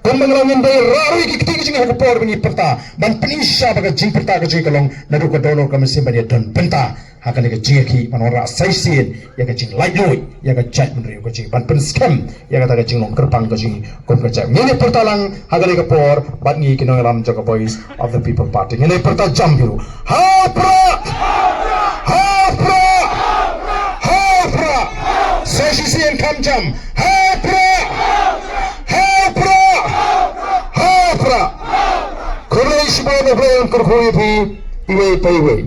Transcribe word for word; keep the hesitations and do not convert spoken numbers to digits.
Kumba ngi la ngin dei rah ruh ïa ki kti ka jong ngi ha ka por ba ngi pyrta ban pyni shisha ba ka jingpyrta ka jong ngi ka long naduh ka dohnud ka mynsiem ban ïa don bynta ha kane ka jingïakhih ban wanrah sa shisien ïa ka jinglaitluid ïa ka jaitbynriew ka jong ngi ban pynskhem ïa kata ka jinglong kyrpang ka jong ngi kum ka jait. Ngin ïa pyrta lang ha kane ka por bad ngi ki nongïalam jong ka Voice of the People Party. Ngin ïa pyrta jam hi ruh. Ha u Prah! Ha u Prah! Ha u Prah! Sa shisien kham jam. Ha u Prah! Ha u Prah! Ha u Prah! Khublei shibun, U Blei un kyrkhu ïa phi iwei pa iwei.